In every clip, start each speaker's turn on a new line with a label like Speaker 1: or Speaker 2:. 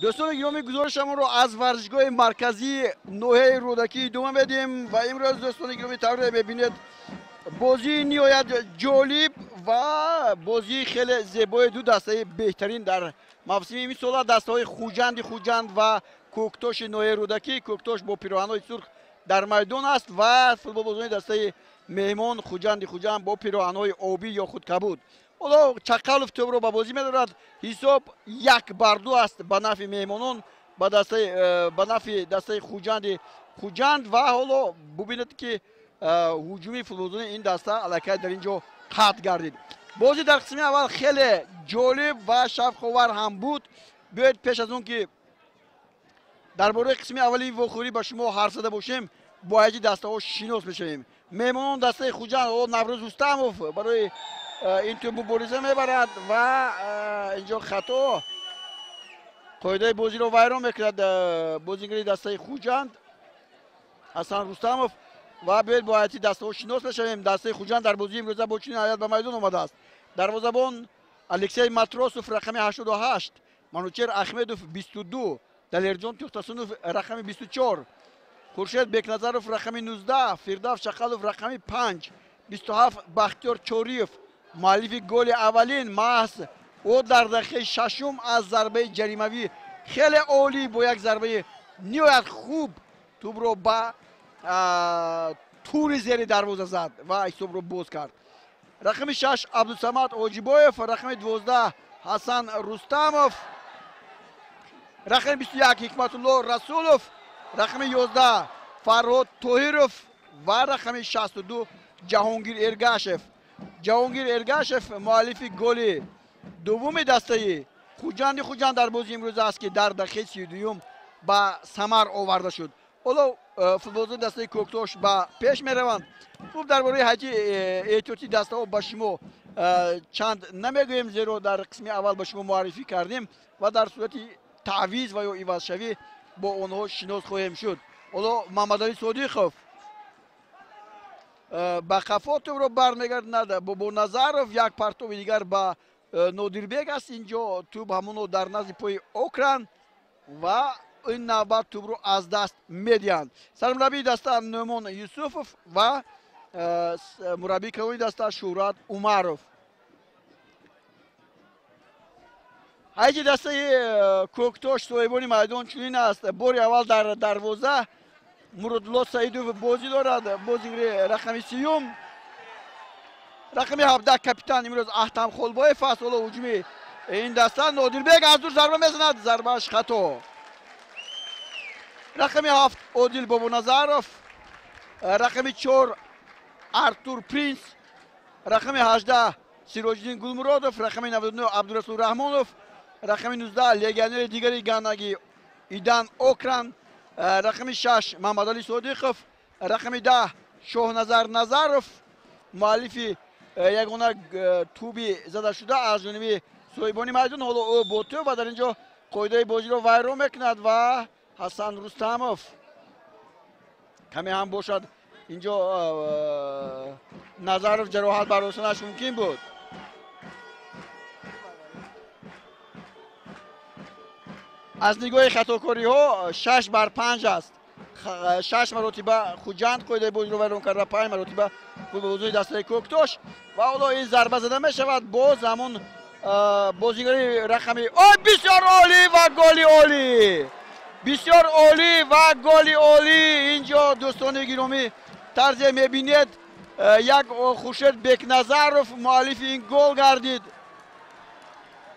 Speaker 1: Дӯстони гиромӣ, гузоришамонро аз варзишгоҳи марказии ноҳияи Рӯдакӣ идома медиҳем ва имрӯз, дӯстони гиромӣ, тавре мебинед, бозии ниҳоят ҷолиб ва бозии хеле зебои ду дастаи беҳтарин дар мавсими имсола, дастаҳои Хуҷанди Хуҷанд ва Кӯктоши ноҳияи Рӯдакӣ. Кӯктош бо пироҳанҳои сурх дар майдон аст ва футболбозони дастаи меҳмон Хуҷанди Хуҷанд бо пироҳанҳои обӣ ё худ кабуд. Ҳоло Чақалов тӯбро ба бозӣ медорад. Ҳисоб 1-2 аст ба нафъи меҳмонон, ба нафъи дастаи Хуҷанди Хуҷанд. Ва ҳоло бубинед, ки ҳуҷуми футболбозони ин даста аллакай дар ин ҷо қатъ гардид. Бозӣ дар қисми аввал хеле ҷолиб ва шавқовар ҳам буд. Биёед, пеш аз он ки дар бораи қисми аввали вохӯрӣ ба шумо ҳарф зада бошем, бо ҳайати дастаҳо шинос мешавем. Меҳмонон, дастаи Хуҷанд, ҳоло Наврӯз Рустамов барои ин тӯб мубориза мебарад ва инҷо хато, қоидаи бозиро вайрон мекунад бозигари дастаи Хуҷанд Ҳасан Рустамов. Ва биёед, бо ҳайати дастаҳо шинос мешавем. Дастаи Хуҷанд дар бозии имрӯза бо чунин ҳайат ба майдон омадааст: дарвозабон Алексей Матросов, рақами 88, Манучер Ахмедов, 22, Далерҷон Тухтасунов, рақами 24, Хуршед Бекназаров, рақами 19, Фирдавс Шақалов, рақами 5, 27 Бахтиёр Чориев, муаллифи голи аввалин. Маҳз ӯ дар дақиқаи шашум аз зарбаи ҷаримавӣ хеле олӣ, бо як зарбаи ниҳоят хуб тӯбро ба тури зери дарвоза зад ва ҳисобро боз кард. Рақами 6 Абдусамад Ҳоҷибоев, рақами 12 Ҳасан Рустамов, рақами 21 Ҳикматулло Расулов, рақами 11 Фарҳод Тоҳиров ва рақами 62 Ҷаҳонгир Эргашев. Ҷаҳонгир Эргашев муаллифи голи дуввуми дастаи Хуҷанди Хуҷанд дар бозии имрӯза аст, ки дар дақиқаи 32-юм ба самар оварда шуд. Ҳоло футболбозони дастаи Кӯктош ба пеш мераванд. Хуб, дар бораи ҳайати эҳтиётии дастаҳо ба шумо чанд намегӯем, зеро дар қисми аввал ба шумо муаррифӣ кардем ва дар сурати таъвиз ва ё ивазшавӣ бо онҳо шинос хоҳем шуд. Ҳоло Мамадалӣ Содиқов ба қафо тӯбро бармегардонад. Бобоназаров, як партоби дигар ба Нодирбек аст. Инҷо тӯб ҳамоно дар назди пои Окран ва ин навбат тӯбро аз даст медиҳанд. Сармураббии даста Нӯмон Юсуфов ва мураббии калони даста Шӯҳрат Умаров. Ҳайати дастаи Кӯктош, соҳибони майдон, чунин аст. Бори аввал дар дарвоза Муродулло Саидов бозӣ дорад, бозигари рақами 30-юм. Рақами 17 капитан имрӯз Аҳтам Холбоев аст. Ҳоло ҳуҷуми ин даста, Нодирбек аз дур зарба мезанад, зарбааш хато. Рақами 7 Одил Бобоназаров, рақами 4 Артур Принс, рақами 18 Сироҷиддин Гулмуродов, рақами 99 Абдурасул Раҳмонов, рақами 19 легионери дигари ганагӣ Идан Окран, рақами 6 Мамадалӣ Содиқов, рақами 10 Шоҳназар Назаров, муаллифи ягона тӯби задашуда аз ҷониби соҳибони майдон. Ҳоло ӯ бо тӯб ва дар ин ҷо қоидаи бозиро вайрон мекунад ва Ҳасан Рустамов каме ҳам бошад, инҷо Назаров ҷароҳат бардоштанаш мумкин буд. Аз нигоҳи хатокориҳо 6-5 аст. Шаш маротиба Хуҷанд қоидаи бозиро вайрон карда, панҷ маротиба футболбозони дастаи Кӯктош. Ва ҳоло ин зарба зада мешавад, боз ҳамон бозигари рақами о, бисёр олӣ ва голи олӣ, бисёр олӣ ва голи олӣ. Инҷо, дӯстони гиромӣ, тарзе мебинед, як Хуршед Бекназаров муаллифи ин гол гардид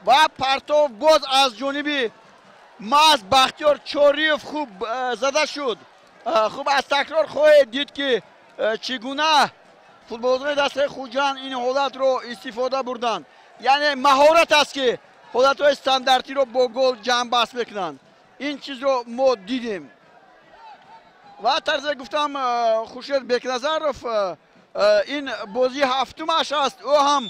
Speaker 1: ва партов боз аз ҷониби маҳз Бахтиёр Чориев хуб зада шуд. Хуб, аз такрор хоҳед дид, ки чӣ гуна футболбозони дастаи Хуҷанд ин ҳолатро истифода бурданд. Яъне маҳорат аст, ки ҳолатҳои стандартиро бо гол ҷамъбаст мекунанд. Ин чизро мо дидем ва тарзе гуфтам, Хуршед Бекназаров ин бозии ҳафтумаш аст. Ӯ ҳам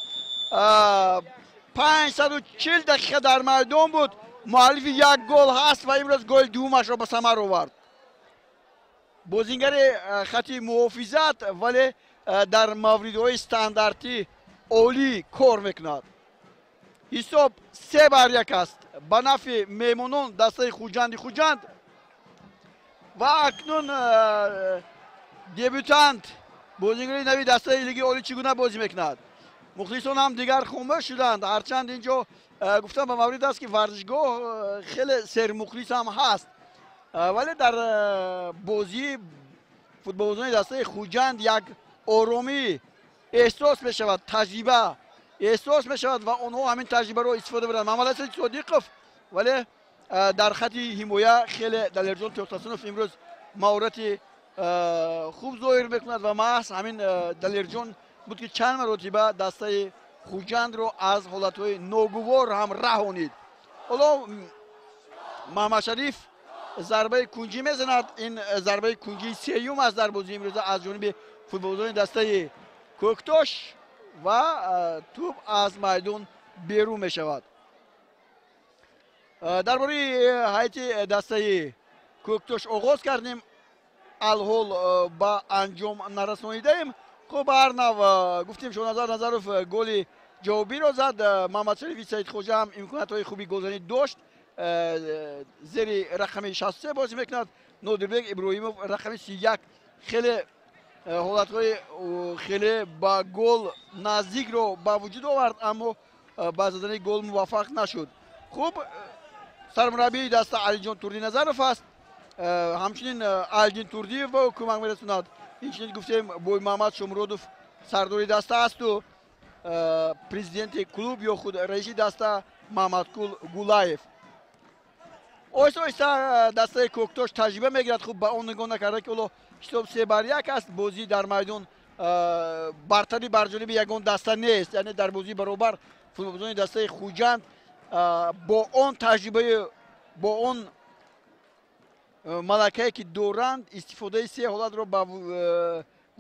Speaker 1: 540 дақиқа дар майдон буд, муаллифи як гол ҳаст ва имрӯз голи дуввумашро ба самар овард. Бозингари хати муҳофизат, вале дар мавридҳои стандартӣ олӣ кор мекунад. Ҳисоб 3-1 аст ба нафъи меҳмонон дастаи Хуҷанди Хуҷанд. Ва акнун дебютант бозигари нави дастаи Лиги Олӣ чӣ гуна бозӣ мекунад? Мухлисон ҳам дигар хомӯш шуданд. Ҳарчанд инҷо гуфтам ба маврид аст, ки варзишгоҳ хеле сермухлис ҳам ҳаст, вале дар бозии футболбозони дастаи Хуҷанд як оромӣ эҳсос мешавад, таҷриба эҳсос мешавад ва онҳо ҳамин таҷрибаро истифода баранд. Мамадалӣ Содиқов, вале дар хати ҳимоя хеле Далерҷон Тӯхтасунов имрӯз маҳорати хуб зоҳир мекунад ва маҳз ҳамин Далерҷон буд, ки чанд маротиба дастаи Хуҷандро аз ҳолатҳои ногувор ҳам раҳонид. Ҳоло Маҳмадшариф зарбаи кунҷӣ мезанад. Ин зарбаи кунҷии сеюм аст дар бозии имрӯза аз ҷониби футболбозони дастаи Кӯктош ва тӯб аз майдон берун мешавад. Дар бораи ҳайати дастаи Кӯктош оғоз кардем, алҳол ба анҷом нарасонидаем. Хуб, ба ҳар нав гуфтем, Шоназар Назаров голи ҷавобиро зад. Маҳмадшарифи Саидхоҷа ҳам имкониятҳои хуби голзанӣ дошт. Зери рақами 63 бозӣ мекунад. Нодирбек Иброҳимов рақами 31 хеле ҳолатҳои хеле ба гол наздикро ба вуҷуд овард, аммо ба задани гол муваффақ нашуд. Хуб, сармураббии даста Алиҷон Турдиназаров аст. Ҳамчунин Алидин Турдиев ба ӯ кӯмак мерасонад. Инчунин гуфтем, Боймаҳмад Шомуродов сардори даста асту президенти клуб ё худ раиси даста Маҳмадқул Гулаев. Оҳиста оҳиста дастаи Кӯктош таҷриба мегирад. Хуб, ба он нигоҳ накарда, ки ҳоло ҳисоб 3-1 аст, бозӣ дар майдон бартарӣ бар ҷониби ягон даста нест. Яъне дар бозии баробар футболбозони дастаи Хуҷанд бо он таҷрибаи, бо он малакае, ки доранд, истифодаи се ҳолатро ба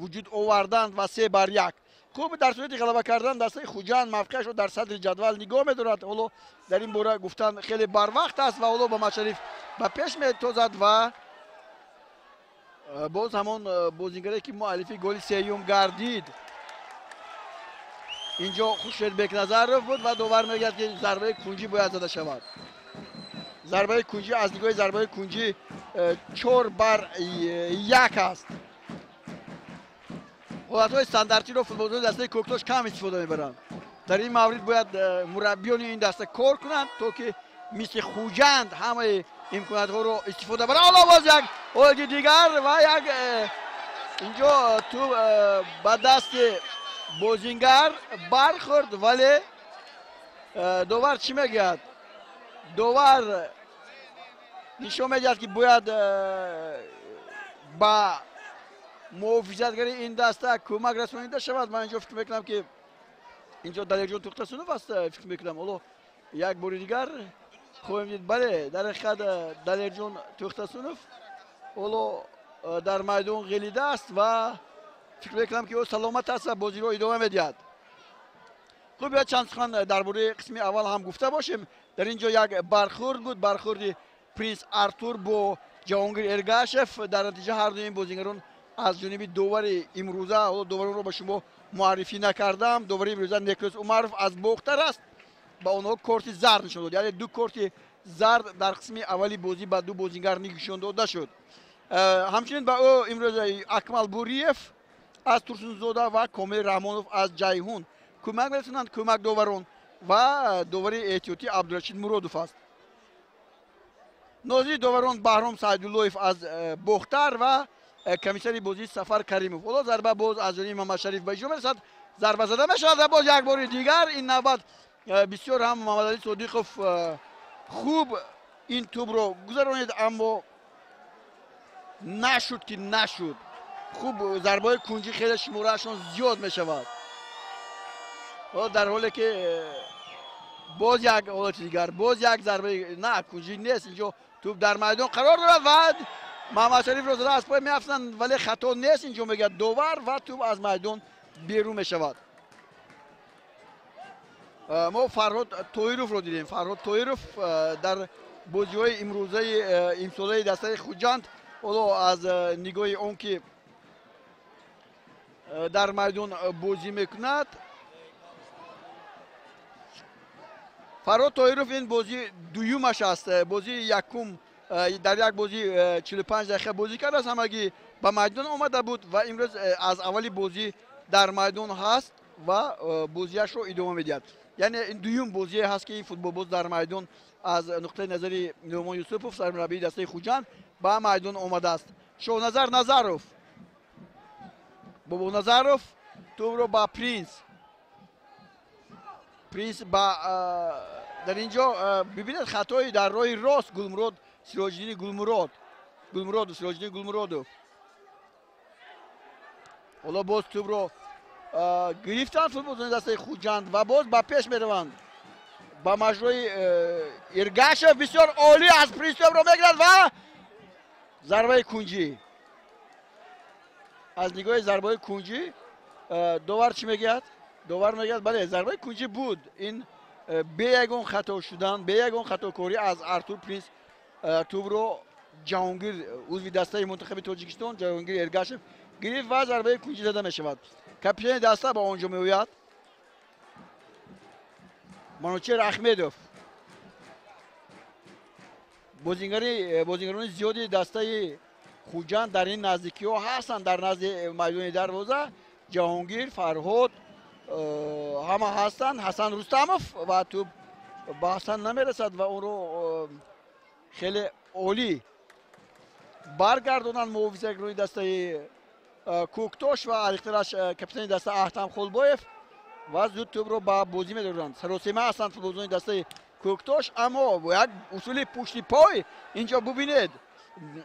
Speaker 1: вуҷуд оварданд ва 3-1. Хуб, дар сурати ғалаба кардан дастаи Хуҷанд мавқеашро дар садри ҷадвал нигоҳ медорад. Ҳоло дар ин бора гуфтан хеле барвақт аст ва ҳоло Маҳмадшариф ба пеш метозад ва боз ҳамон бозингаре, ки муаллифи голи сеюм гардид, инҷо Хуршед Бекназаров буд ва довар мегӯяд, ки зарбаи кунҷӣ бояд зада шавад. Зарбаи кунҷӣ, аз нигоҳи зарбаи кунҷӣ 4-1 аст. Ҳолатҳои стандартиро футболбозони дастаи Кӯктош кам истифода мебаранд. Дар ин маврид бояд мураббиёни ин даста кор кунанд, то ки мисли Хуҷанд ҳамаи имкониятҳоро истифода баранд. Ҳоло боз як ҳолати дигар ва як инҷо тӯб ба дасти бозингар бархӯрд, вале довар чӣ мегӯяд? Довар нишон медиҳад, ки бояд ба муҳофизатгари ин даста кӯмак расонида шавад. Ман инҷо фикр мекунам, ки инҷо Далерҷон Тӯхтасунов аст, фикр мекунам. Ҳоло як бори дигар хоҳем дид. Бале, дар ҳақиқат Далерҷон Тӯхтасунов ҳоло дар майдон ғелида аст ва фикр мекунам, ки ӯ саломат аст ва бозиро идома медиҳад. Хуб, биёед чанд сухан дар бораи қисми аввал ҳам гуфта бошем. Дар ин ҷо як бархӯрд буд, бархӯрди Принс Артур бо Ҷаҳонгир Эргашев. Дар натиҷа ҳар дуи ин бозингарон аз ҷониби довари имрӯза, ҳоло доваронро ба шумо муаррифӣ накардам, довари имрӯза Некрӯз Умаров аз Бохтар аст, ба онҳо корти зард нишон дод. Яъне ду корти зард дар қисми аввали бозӣ ба ду бозингар нишон дода шуд. Ҳамчунин ба ӯ имрӯз Акмал Буриев аз Турсунзода ва Комил Раҳмонов аз Ҷайҳун кӯмак мерасонанд, кӯмак доварон, ва довари эҳтиётӣ Абдурашид Муродов аст. Нозири доварон Баҳром Саидуллоев аз Бохтар ва комиссари бозӣ Сафар Каримов. Ҳоло зарба боз аз ҷониби Маҳмадшариф ба иҷро мерасад. Зарба зада мешавад ва боз як бори дигар ин навбат бисёр ҳам Муҳаммадалӣ Содиқов хуб ин тӯбро гузаронид, аммо нашуд ки нашуд. Хуб, зарбаҳои кунҷӣ хеле шумораашон зиёд мешавад. Дар ҳоле ки боз як ҳолати дигар, боз як зарбаи на кунҷӣ нест, инҷо тӯб дар майдон қарор дорад ва Маҳмадшарифро зада аз пой меафтанд, вале хато нест инҷо мегӯяд довар ва тӯб аз майдон берун мешавад. Мо Фарҳод Тоировро дидем. Фарҳод Тоиров дар бозиҳои имрӯзаи имсолаи дастаи Хуҷанд ҳоло аз нигоҳи он ки дар майдон бозӣ мекунад. Фарҳод Тоҳиров ин бозии дуюмаш аст. Бозии якум дар як бозӣ 45 дақиқа бозӣ кардааст, ҳамагӣ ба майдон омада буд ва имрӯз аз аввали бозӣ дар майдон ҳаст ва бозиашро идома медиҳад. Яъне ин дуюм бозие ҳаст, ки футболбоз дар майдон аз нуқтаи назари Нӯъмон Юсупов, сармураббии дастаи Хуҷанд, ба майдон омадааст. Шоҳназар Назаров, Бобоназаров тӯбро ба Принс, Принс ба дар инҷо бибинед, хатои дар роҳи рост Гулмурод, Сироҷиддини Гулмурод, Гулмуродов, Сироҷиддини Гулмуродов. Ҳоло боз тӯбро гирифтанд футболбозони дастаи Хуҷанд ва боз ба пеш мераванд. Ба маҷрои Иргашев, бисёр олӣ аз Принс тӯбро мегирад ва зарбаи кунҷӣ. Аз нигоҳи зарбаи кунҷӣ довар чӣ мегӯяд? Довар мегӯяд, бале, зарбаи кунҷӣ буд. Ин бе ягон хато шудан, бе ягон хатокорӣ аз Артур Принс тӯбро Ҷаҳонгир, узви дастаи мунтахаби Тоҷикистон, Ҷаҳонгир Эргашев гирифт ва зарбаи кунҷӣ зада мешавад. Капитани даста ба он ҷо меояд, Манучер Ахмедов. Бозингарони зиёди дастаи Хуҷанд дар ин наздикиҳо ҳастанд, дар назди майдони дарвоза. Ҷаҳонгир, Фарҳод ҳама ҳастанд. Ҳасан Рустамов ва тӯб ба Ҳасан намерасад ва онро хеле олӣ баргардонанд муҳофизагарони дастаи Кӯктош ва алиқтараш капитани даста Аҳтам Холбоев ва зуд тӯбро ба бозӣ медоранд. Саросема ҳастанд футболбозони дастаи Кӯктош, аммо бо як усули пушти пой инҷо бубинед,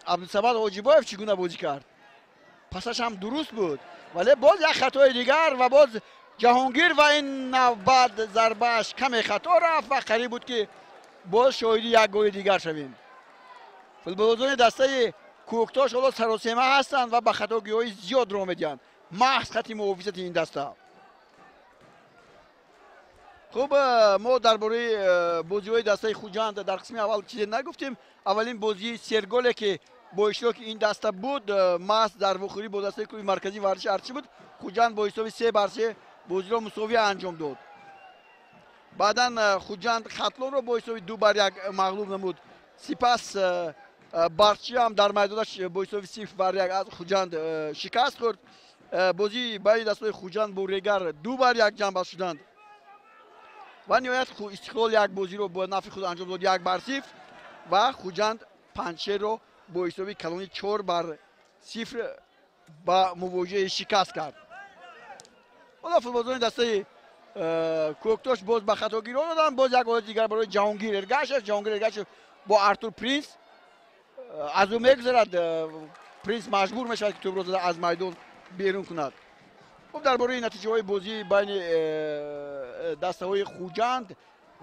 Speaker 1: Абдусамад Ҳоҷибоев чӣ гуна бозӣ кард. Пасаш ҳам дуруст буд, вале боз як хатои дигар ва боз Ҷаҳонгир ва ин навбат зарбааш каме хато рафт ва қариб буд, ки боз шоҳиди як голи дигар шавем. Футболбозони дастаи Кӯктош ҳоло саросема ҳастанд ва ба хатогиҳои зиёд роҳ медиҳанд, маҳз хати муҳофизати ин даста. Хуб, мо дар бораи бозиҳои дастаи Хуҷанд дар қисми аввал чизе нагуфтем. Аввалин бозии серголе, ки бо иштироки ин даста буд, маҳз дар вохӯрӣ бо дастаи клуби марказии варзиши Артишӣ буд. Хуҷанд бо ҳисоби 3-3 бозиро мусовия анҷом дод. Баъдан Хуҷанд Хатлонро бо ҳисоби 2-1 мағлуб намуд. Сипас Барқчӣ ҳам дар майдонаш бо ҳисоби 0-1 аз Хуҷанд шикаст хӯрд. Бозии байни дастаҳои Хуҷанд бо Регар 2-1 ҷамъбаст шуданд ва ниҳоят Истиқлол як бозиро бо нафъи худ анҷом дод, 1-0, ва Хуҷанд Панҷшерро бо ҳисоби калони 4-0 ба мувоҷиҳаи шикаст кард. Ҳоло футболбозони дастаи Кӯктош боз ба хатогирӣ доданд. Боз як ҳолати дигар барои Ҷаҳонгир Эргашев. Ҷаҳонгир Эргашев бо Артур Принс аз ӯ мегузарад. Принс маҷбур мешавад, ки тӯбро зада аз майдон берун кунад. Хуб, дар бораи натиҷаҳои бозии байни дастаҳои Хуҷанд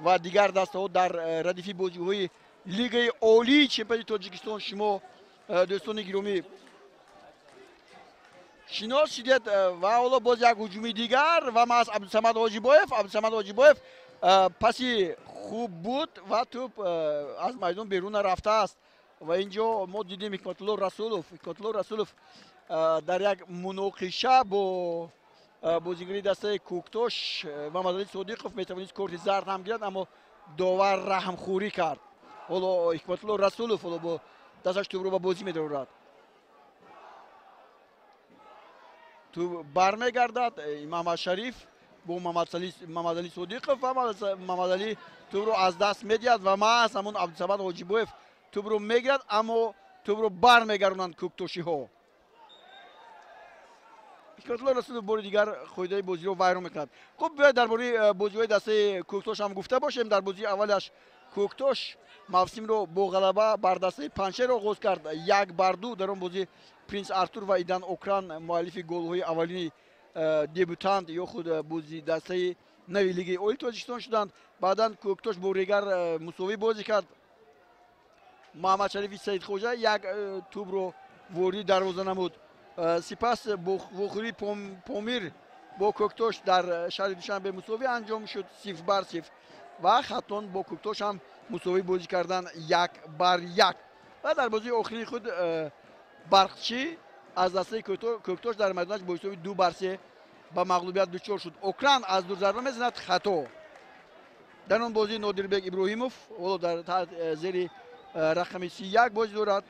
Speaker 1: ва дигар дастаҳо дар радифи бозиҳои Лигаи Олии чемпионати Тоҷикистон шумо, дӯстони гиромӣ, шинос шидед. Ва ҳоло боз як ҳуҷуми дигар ва маҳз Абдусамад Ҳоҷибоев. Абдусамад Ҳоҷибоев паси хуб буд ва тӯб аз майдон берун нарафтааст. Ва инҷо мо дидем Ҳикматулло Расулов. Ҳикматулло Расулов дар як муноқиша бо бозигари дастаи Кӯктош Мамадалӣ Содиқов метавонист корти зард ҳам гирад, аммо довар раҳмхӯрӣ кард. Ҳоло Ҳикматулло Расулов ҳоло бо дасташ тӯбро ба бозӣ медорад. Тӯб бармегардад Мамадшариф бо Мамадалӣ Содиқов ва Мамадалӣ тӯбро аз даст медиҳад ва маҳз ҳамон Абдусамад Ҳоҷибоев тӯбро мегирад, аммо тӯбро бармегардонанд кӯктошиҳо. Ҳикматулло Расулов бори дигар қоидаи бозиро вайрон мекунад. Хуб, биёед дар бораи бозиҳои дастаи Кӯктош ҳам гуфта бошем. Дар бозии аввалаш Кӯктош мавсимро бо ғалаба бар дастаи Панҷшер оғоз кард, 1-2. Дар он бозӣ Принс Артур ва Идан Окран муаллифи голҳои аввалини дебютант ё худ бози дастаи нави Лигаи Олии Тоҷикистон шуданд. Баъдан Кӯктош бо Регар мусовӣ бозӣ кард. Муҳаммадшарифи Саидхоҷа як тӯбро вориди дарвоза намуд. Сипас вохӯрии Помир бо Кӯктош дар шаҳри Душанбе мусовӣ анҷом шуд, 0-0, ва Хатлон бо Кӯктош ҳам мусовӣ бозӣ карданд, 1-1. Ва дар бозии охирини худ Барқчӣ аз дастаи Кӯктош дар майдонаш бо ҳисоби 2-3 ба мағлубият дучор шуд. Окран аз дур зарба мезанад, хато. Дар он бозӣ Нодирбек Иброҳимов ҳоло дар зери рақами 31 бозӣ дорад.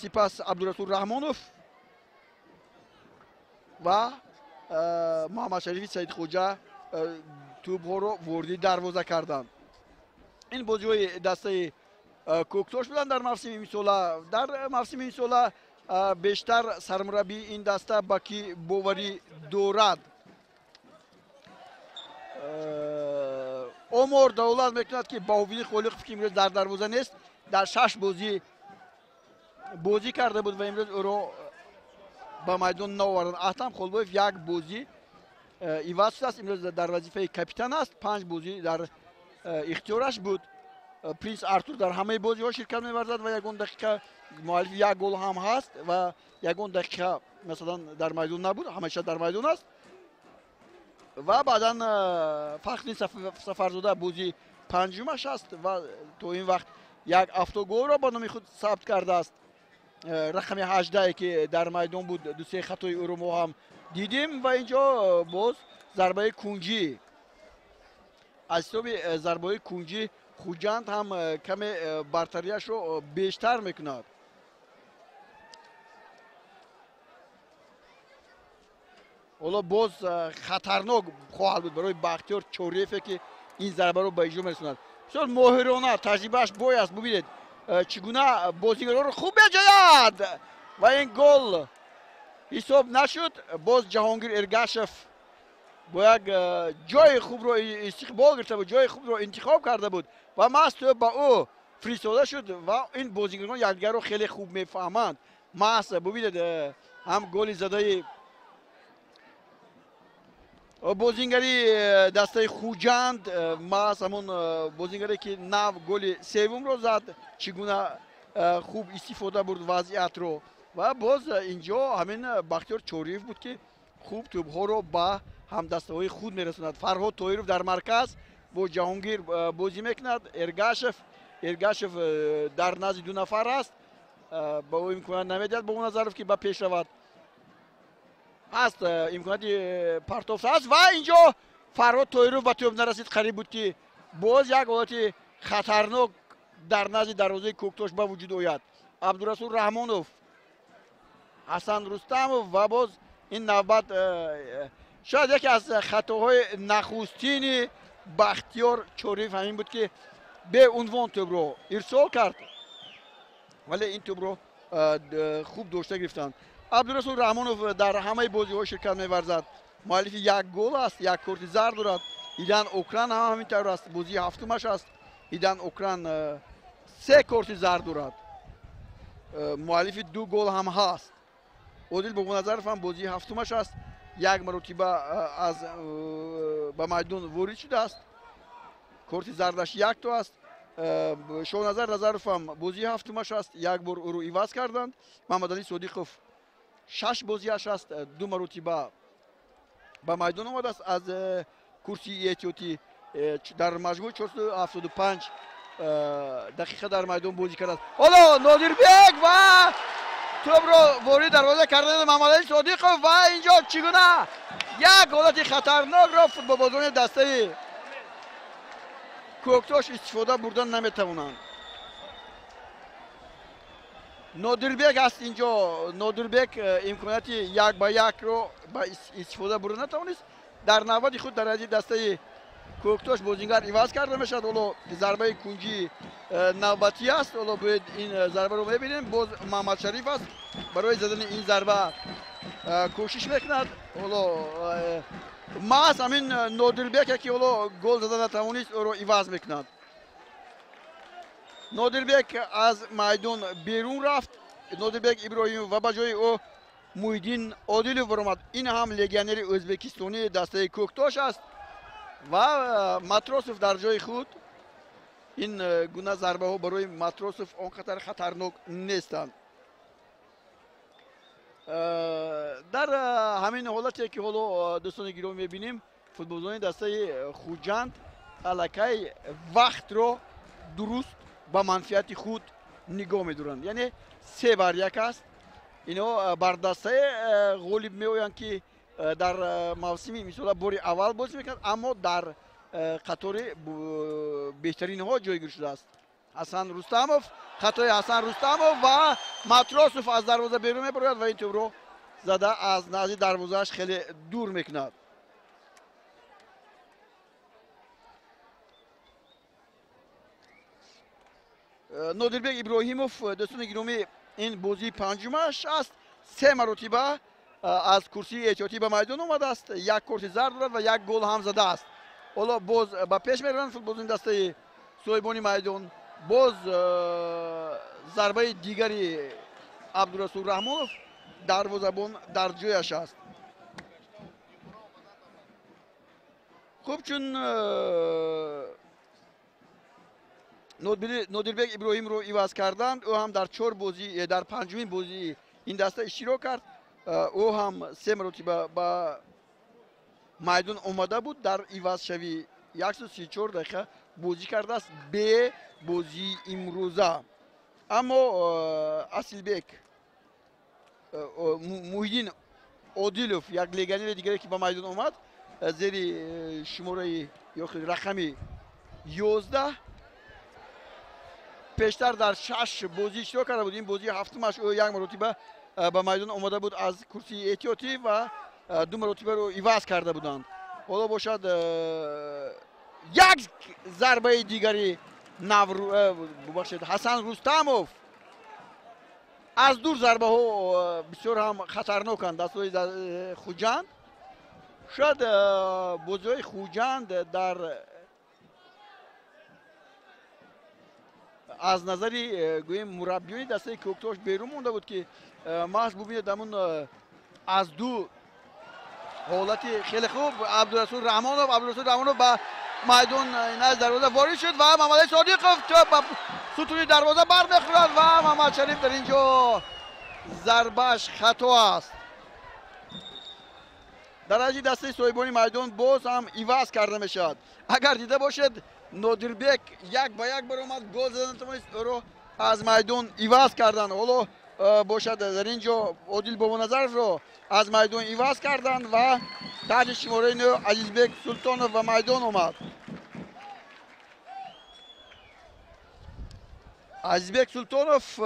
Speaker 1: Сипас Абдурасул Раҳмонов ва Муҳаммадшарифи Саидхоҷа тӯбҳоро вориди дарвоза карданд. Ин бозиҳои дастаи Кӯктош буданд дар мавсими имсола. Дар мавсими имсола бештар сармураббии ин даста ба кӣ боварӣ дорад? Омор далолат мекунад, ки Баҳовиддин Холиқов, ки имрӯз дар дарвоза нест, дар 6 бозӣ бозӣ карда буд ва имрӯз ӯро ба майдон наоварданд. Аҳтам Холбоев як бозӣ иваз шудааст, имрӯз дар вазифаи капитан аст, 5 бозӣ дар ихтиёраш буд. Принс Артур дар ҳамаи бозиҳо ширкат меварзад ва ягон дақиқа муаллифи як гол ҳам ҳаст ва ягон дақиқа масалан дар майдон набуд, ҳамеша дар майдон аст. Ва баъдан Фахриддин Сафарзода бозии панҷумаш аст ва то ин вақт як автоголро ба номи худ сабт кардааст. Рақами 18 ки дар майдон буд, ду-се хатои ӯро мо ҳам дидем ва инҷо боз зарбаи кунҷӣ. Аз ҳисоби зарбаҳои кунҷӣ Хуҷанд ҳам каме бартариашро бештар мекунад. Ҳоло боз хатарнок хоҳад буд барои Бахтиёр Чориеве, ки ин зарбаро ба иҷро мерасонад. Бисёр моҳирона, таҷрибааш бой аст. Бубинед, чӣ гуна бозигароро хуб меҷояд ва ин гол ҳисоб нашуд. Боз Ҷаҳонгир Эргашев бо як ҷои хубро истиқбол гирифта буд, ҷои хубро интихоб карда буд ва маҳз тӯб ба ӯ фиристода шуд ва ин бозигарон якдигарро хеле хуб мефаҳманд. Маҳз бубинед, ҳам голи задаи бозингари дастаи Хуҷанд, маҳз ҳамон бозингаре, ки нав голи севумро зад, чӣ гуна хуб истифода бурд вазъиятро. Ва боз инҷо ҳамин Бахтиёр Чориев буд, ки хуб тӯбҳоро ба ҳамдастаҳои худ мерасонад. Фарҳод Тоиров дар марказ бо Ҷаҳонгир бозӣ мекунад. Эргашев дар назди ду нафар аст, ба ӯ имконият намедиҳад Бобоназаров, ки ба пеш равад. Ҳаст имконияти партофт аст ва инҷо Фарҳод Тоиров ба тӯб нарасид. Қариб буд, ки боз як ҳолати хатарнок дар назди дарвозаи Кӯктош ба вуҷуд ояд. Абдурасул Раҳмонов, Ҳасан Рустамов ва боз ин навбат шояд яке аз хатоҳои нахустини Бахтиёр Чориев ҳамин буд, ки беунвон тӯбро ирсол кард, вале ин тӯбро хуб дошта гирифтанд. Абдурасул Раҳмонов дар ҳамаи бозиҳо ширкат меварзад, муаллифи як гол аст, як корти зард дорад. Идан Окран ҳам ҳамин тавр аст, бозии ҳафтумаш аст. Идан Окран 3 корти зард дорад, муаллифи 2 гол ҳам ҳаст. Одил Бобоназаров ҳам бозии ҳафтумаш аст, як маротиба аз ба майдон ворид шудааст, корти зардаш 1 то аст. Шоҳназар Назаров ҳам бозии ҳафтумаш аст, як бор ӯро иваз карданд. Муҳаммадалӣ Содиқов 6 бозиаш аст, 2 маротиба ба майдон омадааст аз курсии эҳтиётӣ. Дар маҷмӯъ 475 дақиқа дар майдон бозӣ кардааст. Ҳоло Нодирбек ва тӯбро ворид дарвоза кардани Муҳаммадалӣ Содиқов ва инҷо чӣ гуна як ҳолати хатарнокро футболбозони дастаи Кӯктош истифода бурдан наметавонанд. Нодирбек аст инҷо. Нодирбек имконияти 1 ба 1-ро ба истифода бурда натавонист. Дар навбати худ дар ҳайати дастаи Кӯктош бозингар иваз карда мешавад. Ҳоло зарбаи кунҷии навбатӣ аст. Ҳоло бояд ин зарбаро мебинем. Боз Муҳаммадшариф аст, барои задани ин зарба кӯшиш мекунад. Ҳоло маҳз ҳамин Нодирбеке, ки ҳоло гол зада натавонист, ӯро иваз мекунад. Нодирбек аз майдон берун рафт. Нодирбек Иброҳимов ва ба ҷои ӯ Муҳиддин Одилов баромад. Ин ҳам легионери ӯзбекистонии дастаи Кӯктош аст ва Матросов дар ҷои худ. Ин гуна зарбаҳо барои Матросов он қадар хатарнок нестанд. Дар ҳамин ҳолате, ки ҳоло дӯстони гиромӣ мебинем, футболбозони дастаи Хуҷанд аллакай вақтро дуруст ба манфиати худ нигоҳ медоранд. Яъне 3-1 аст. Ино бар дастаи ғолиб меоянд, ки дар мавсими имсола бори аввал бозӣ мекунад, аммо дар қатори беҳтаринҳо ҷойгир шудааст. Ҳасан Рустамов, хатои Ҳасан Рустамов ва Матросов аз дарвоза берун мебарояд ва ин тӯбро зада аз назди дарвозааш хеле дур мекунад. Нодирбек Иброҳимов, дӯстони гиромӣ, ин бозии панҷумаш аст. Се маротиба аз курсии эҳтиётӣ ба майдон омадааст, як корти зард дорад ва як гол ҳам задааст. Ҳоло боз ба пеш мераванд футболбозони дастаи соҳибони майдон. Боз зарбаи дигари Абдурасул Раҳмонов, дарвозабон дар ҷояш аст. Хуб, чун Нодирбек Иброҳимро иваз карданд, ӯ ҳам дар чор бозӣ, дар панҷумин бозии ин даста иштирок кард. Ӯ ҳам се маротиба ба майдон омада буд, дар ивазшавӣ 134 дақиқа бозӣ кардааст бе бозии имрӯза. Аммо Асилбек Муҳиддин Одилов, як легионери дигаре ки ба майдон омад, зери шумораи ё рақами 11, пештар дар 6 бозӣ иштирок карда буд. Ин бозии ҳафтумаш ӯ як маротиба ба майдон омада буд аз курсии эҳтиётӣ ва ду маротибаро иваз карда буданд. Ҳоло бошад як зарбаи дигари бубахшед, Ҳасан Рустамов. Аз дур зарбаҳо бисёр ҳам хатарноканд дастҳои Хуҷанд. Шояд бозиҳои Хуҷанд дар аз назари гӯем мураббиёни дастаи Кӯктош берун монда буд, ки маҳз бубинед ҳамун аз ду ҳолати хеле хуб Абдурасул Раҳмонов, Абдурасул Раҳмонов ба майдон назди дарвоза ворид шуд ва Мамадали Содиқов тӯб ба сутуни дарвоза бармехӯрад ва Мамадшариф дар ин ҷо зарбааш хато аст. Дар аҷи дастаи соҳибони майдон боз ҳам иваз карда мешавад. Агар дида бошед, Нодирбек як ба як баромад, гол зада натавонист, ӯро аз майдон иваз карданд. Ҳоло бошад дар ин ҷо Одил Бобоназаровро аз майдон иваз карданд ва таҳти шумораи 9 Азизбек Султонов ба майдон омад. Азизбек Султонов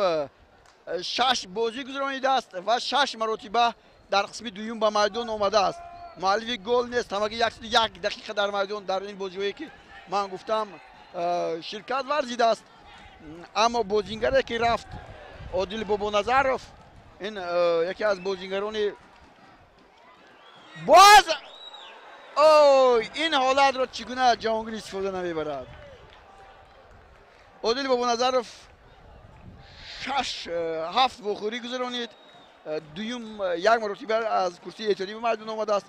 Speaker 1: 6 бозӣ гузаронидааст ва 6 маротиба дар қисми дуюм ба майдон омадааст. Муаллифи гол нест, ҳамагӣ 101 дақиқа дар майдон дар ин бозиҳое ки ман гуфтам ширкат варзидааст. Аммо бозингаре ки рафт, Одил Бобоназаров, ин яке аз бозингарони боз ин ҳолатро чӣ гуна Ҷаҳонгир истифода намебарад. Одил Бобоназаров 6-7 вохӯрӣ гузаронид, дуюм як маротиба аз курсии эҳтиётӣ ба майдон омадааст.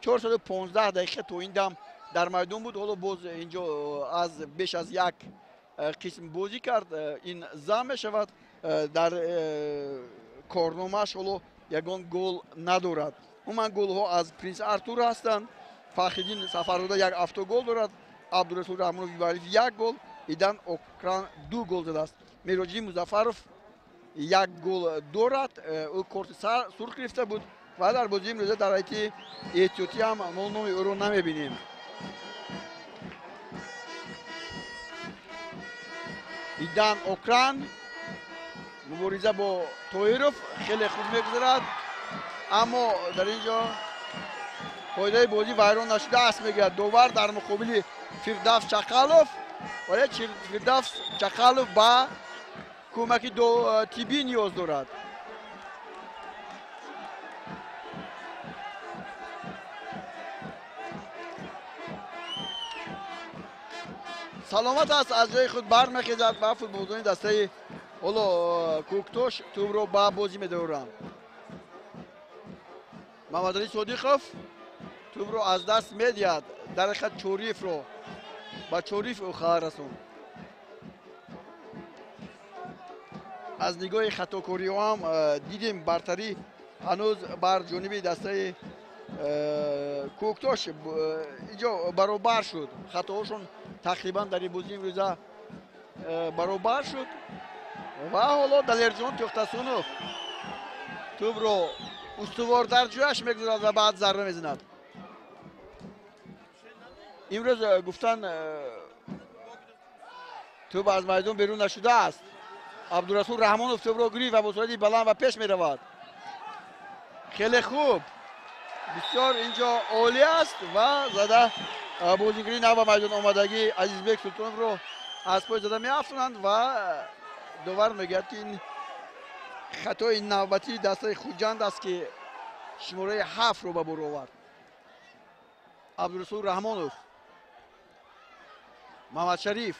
Speaker 1: 415 дақиқа то ин дам дар майдон буд. Ҳоло боз инҷо аз беш аз як қисм бозӣ кард, ин зам мешавад. Дар корномааш ҳоло ягон гол надорад. Умуман голҳо аз Принс Артур ҳастанд. Фахриддин Сафарзода як автогол дорад, Абдурасул Раҳмонов Ивалиев як гол, Идан Окран 2 гол задааст. Мероҷиддин Музаффаров як гол дорад, ӯ корти сурх гирифта буд ва дар бозии имрӯза дар ҳайати эҳтиётӣ ҳам мо номи ӯро намебинем. Идан Окран мубориза бо Тоиров хеле хуб мегузарад, аммо дар ин ҷо қоидаи бозӣ вайрон нашудааст, мегӯяд довар дар муқобили Фирдавс Чақалов. Вале Фирдавс Чақалов ба кӯмаки тиббӣ ниёз дорад. Саломат аст, аз ҷои худ бармехезад ва футболбозони дастаи ҳоло Кӯктош тӯбро ба бозӣ медоранд. Мамадали Содиқов тӯбро аз даст медиҳад, дар ҳақиқат Чориевро ба Чориев ӯ халал расонд. Аз нигоҳи хатокориҳо ҳам дидем бартарӣ ҳанӯз бар ҷониби дастаи Кӯктош инҷо баробар шуд. Хатоҳошон тақрибан дар ин бозии имрӯза баробар шуд ва ҳоло Далерҷон Тӯхтасунов тӯбро устувор дар ҷояш мегузорад ва баъд зарба мезанад. Имрӯз гуфтан тӯб аз майдон берун нашудааст. Абдурасул Раҳмонов тӯбро гирифт ва бо суръати баланд ба пеш меравад. Хеле хуб, бисёр инҷо олӣ аст ва зада бозигари нав ба майдон омадагӣ Азизбек Султоновро аз пой зада меафтонанд ва довар мегӯяд, ки ин хатои навбатии дастаи Хуҷанд аст, ки шумораи 7-ро ба бор овард. Абдурасул Раҳмонов, Мамадшариф.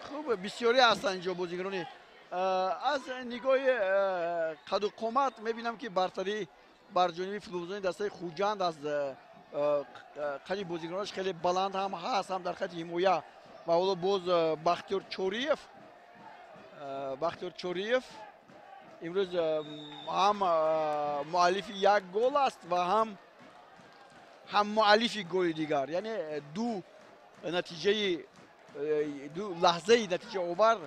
Speaker 1: Хуб, бисёре ҳастанд инҷо бозигарони. Аз нигоҳи қаду қомат мебинам, ки бартарӣ бар ҷониби футболбозони дастаи Хуҷанд аст. Қади бозигаронаш хеле баланд ҳам ҳаст, ҳам дар хати ҳимоя. Ва ҳоло боз Бахтиёр Чориев, Бахтиёр Чориев имрӯз ҳам муаллифи як гол аст ва ҳам муаллифи голи дигар, яъне ду натиҷаи, ду лаҳзаи натиҷаовар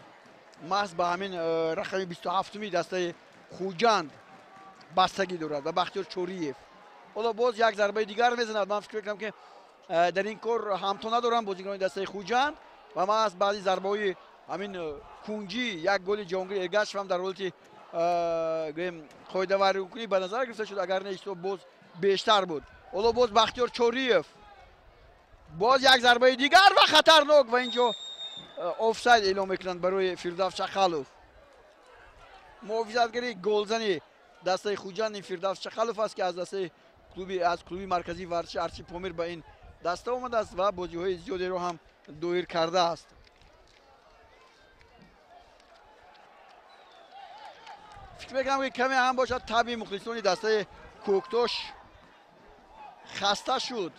Speaker 1: маҳз ба ҳамин рақами 27-уми дастаи Хуҷанд бастагӣ дорад ва Бахтиёр Чориев ҳоло боз як зарбаи дигар мезанад. Ман фикр мекунам, ки дар ин кор ҳамто надорам бозигарони дастаи Хуҷанд ва маҳз баъди зарбаҳои ҳамин кунҷӣ як голи Ҷаҳонгир Эргашев ҳам дар ҳолати гӯем қоидавайронкунӣ ба назар гирифта шуд, агар не ҳисоб боз бештар буд. Ҳоло боз Бахтиёр Чориев, боз як зарбаи дигар ва хатарнок, ва инҷо офсайд эълом мекунанд барои Фирдавс Чақалов. Муҳофизатгари голзани дастаи Хуҷанд ин Фирдавс Чақалов аст, ки аз дастаи клуби, аз клуби марказии варзиши Арчи Помир ба ин даста омадааст ва бозиҳои зиёдеро ҳам доир кардааст. Фикр мекунам, ки каме ҳам бошад таби мухлисони дастаи Кӯктош хаста шуд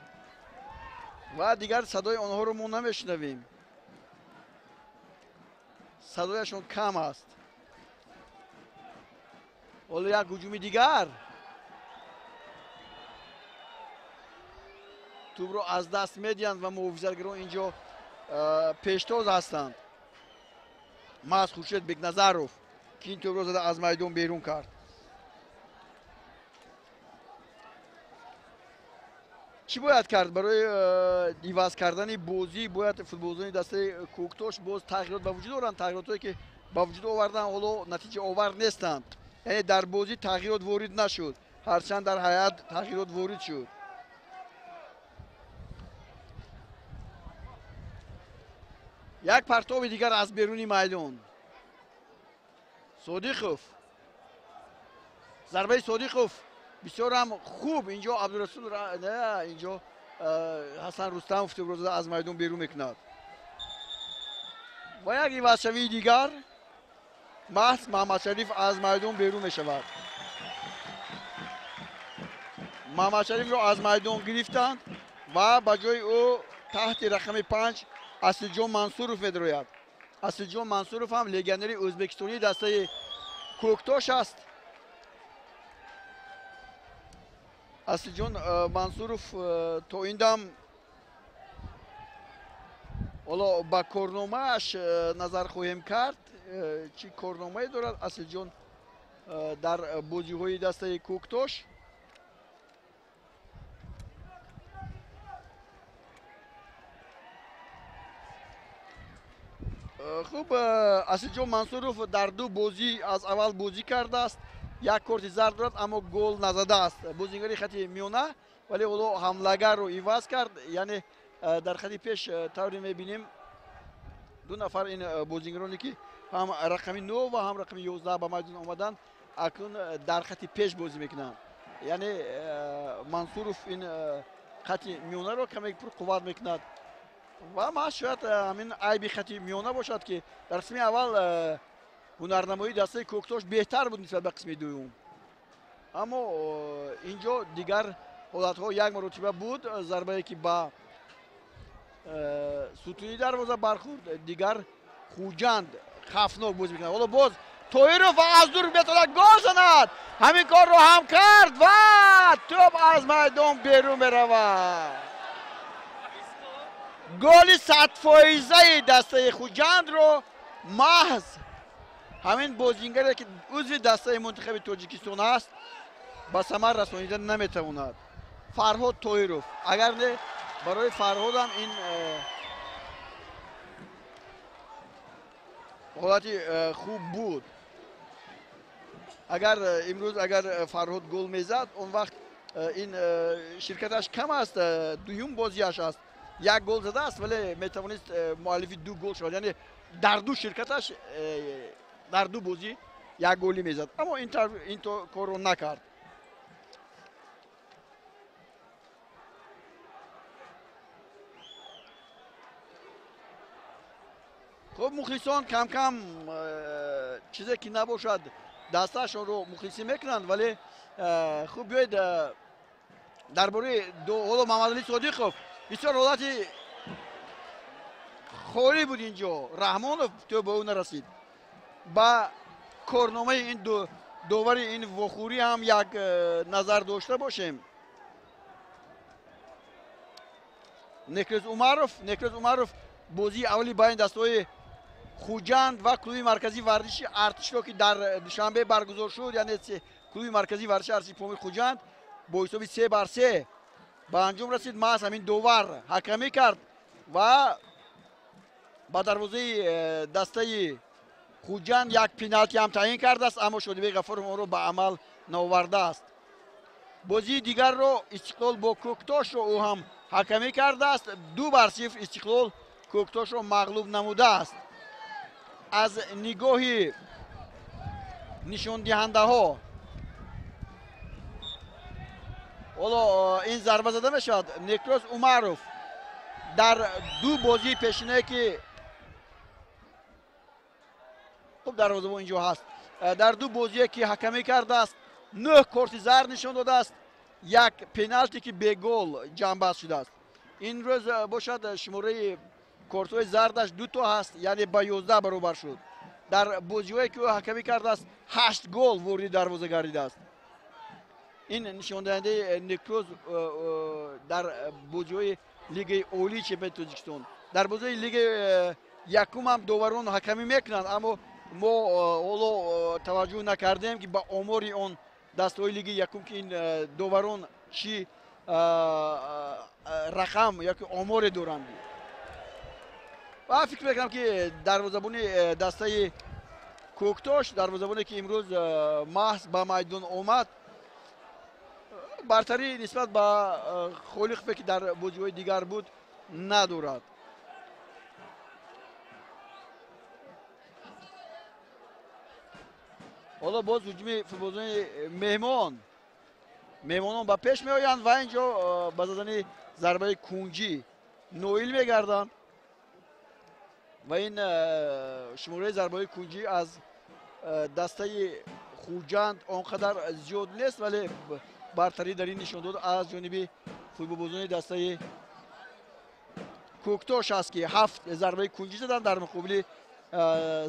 Speaker 1: ва дигар садои онҳоро мо намешунавем, садояшон кам аст. Ҳоло як ҳуҷуми дигар, тӯбро аз даст медиҳанд ва муҳофизатгарон инҷо пештоз ҳастанд. Маҳз Хуршед Бекназаров, ки ин тӯбро зада аз майдон берун кард. Чӣ бояд кард барои иваз кардани бозӣ? Бояд футболбозони дастаи Кӯктош боз тағйирот ба вуҷуд оранд. Тағйиротҳое ки ба вуҷуд овардан ҳоло натиҷаовар нестанд, яъне дар бозӣ тағйирот ворид нашуд, ҳарчанд дар ҳайат тағйирот ворид шуд. Як партоби дигар аз беруни майдон. Содиқов, зарбаи Содиқов бисёр ҳам хуб. Инҷо Абдурасул, инҷо Ҳасан Рустамов тӯбро зада аз майдон берун мекунад. Ва як ивазшавии дигар, маҳз Маҳмадшариф аз майдон берун мешавад. Маҳмадшарифро аз майдон гирифтанд ва ба ҷои ӯ таҳти рақами 5 Асилҷон Мансуров медарояд. Асилҷон Мансуров ҳам легионери ӯзбекистонии дастаи Кӯктош аст. Асилҷон Мансуров то ин дам ҳоло ба корномааш назар хоҳем кард, чӣ корномае дорад Асилҷон дар бозиҳои дастаи Кӯктош. Хуб, Асилҷон Мансуров дар ду бозӣ аз аввал бозӣ кардааст, як корти зард дорад, аммо гол назадааст. Бозигари хати миёна, вале ҳоло ҳамлагарро иваз кард, яъне дар хати пеш тавре мебинем ду нафар ин бозигароне ки ҳам рақами 9 ва ҳам рақами 11 ба майдон омаданд, акнун дар хати пеш бозӣ мекунанд. Яъне Мансуров ин хати миёнаро каме пурқувват мекунад ва ман шояд ҳамин айби хати миёна бошад, ки дар қисми аввал ҳунарнамоии дастаи Кӯктош беҳтар буд нисбат ба қисми дуюм, аммо инҷо дигар ҳолатҳо як маротиба буд зарбае ки ба сутуни дарвоза бархӯрд. Дигар Хуҷанд хафнок бозӣ мекунад. Ҳоло боз Тоиров ва аз дур метавонад гол занад. Ҳамин корро ҳам кард ва тӯб аз майдон берун меравад. Голи 100-фоизаи дастаи Хуҷандро маҳз ҳамин бозингаре ки узви дастаи мунтахаби Тоҷикистон аст ба самар расонида наметавонад. Фарҳод Тоҳиров. Агар не, барои Фарҳодам ин ҳолати хуб буд. Агар имрӯз агар Фарҳод гол мезад, он вақт ин ширкаташ кам аст, дуюм бозиаш аст. Як гол задааст, вале метавонист муаллифи 2 гол шавад. Яъне дар 2 ширкаташ дар 2 бозӣ як голӣ мезад. Аммо ин корро накард. Хуб, мухлисон кам-кам чизе ки набошад дасташонро мухлисӣ мекунанд, вале хуб биёед дар бораи ҳоло Мамадалӣ Содиқов бисёр ҳолати холӣ буд инҷо. Раҳмонов то ба ӯ нарасид. Ба корномаи ин довари ин вохӯрӣ ҳам як назар дошта бошем. Некрӯз Умаров бозии аввали байни дастҳои Хуҷанд ва клуби марказии варзиши Артишро ки дар Душанбе баргузор шуд, яъне клуби марказии варзиши Артиши Помир Хуҷанд бо ҳисоби 3-3 ба анҷом расид. Маҳз ҳамин довар ҳакамӣ кард ва ба дарвозаи дастаи Хуҷанд як пеналти ҳам таъин кардааст, аммо Шодибек Ғафуров онро ба амал наовардааст. Бозии дигарро Истиқлол бо Кӯктошро ӯ ҳам ҳакамӣ кардааст. 2-0 Истиқлол Кӯктошро мағлуб намудааст. Аз нигоҳи нишондиҳандаҳо ҳоло ин зарба зада мешавад. Некрӯз Умаров дар 2 бозии пешинае ки хуб дарвозабон инҷо ҳаст, дар 2 бозие ки ҳакамӣ кардааст 9 корти зард нишон додааст, як пеналте ки бегол ҷамъбаст шудааст. Ин рӯз бошад шумораи кортҳои зардаш 2 то ҳаст, яъне ба 11 баробар шуд. Дар бозиҳое ки ӯ ҳакамӣ кардааст 8 гол вориди дарвоза гардидааст. Ин нишондиҳандаи Некрӯз дар бозиҳои лигаи олии чемпионати Тоҷикистон. Дар бозиҳои лигаи якум ҳам доварон ҳакамӣ мекунанд, аммо мо ҳоло таваҷҷӯҳ накардем ки ба омори он дастҳои лигаи якум ки ин доварон чӣ рақам ёки оморе доранд. Ва фикр мекунам ки дарвозабони дастаи Кӯктош, дарвозабоне ки имрӯз маҳз ба майдон омад, бартарӣ нисбат ба Холиқове ки дар бозиҳои дигар буд надорад. Ҳоло боз ҳуҷуми футболбозони меҳмонон ба пеш меоянд ва инҷо ба задани зарбаи кунҷӣ ноил мегарданд ва ин шумораи зарбаҳои кунҷӣ аз дастаи Хуҷанд он қадар зиёд нест, вале бартарӣ дар ин нишон дод аз ҷониби футболбозони дастаи Кӯктош аст ки 7 зарбаи кунҷӣ заданд дар муқобили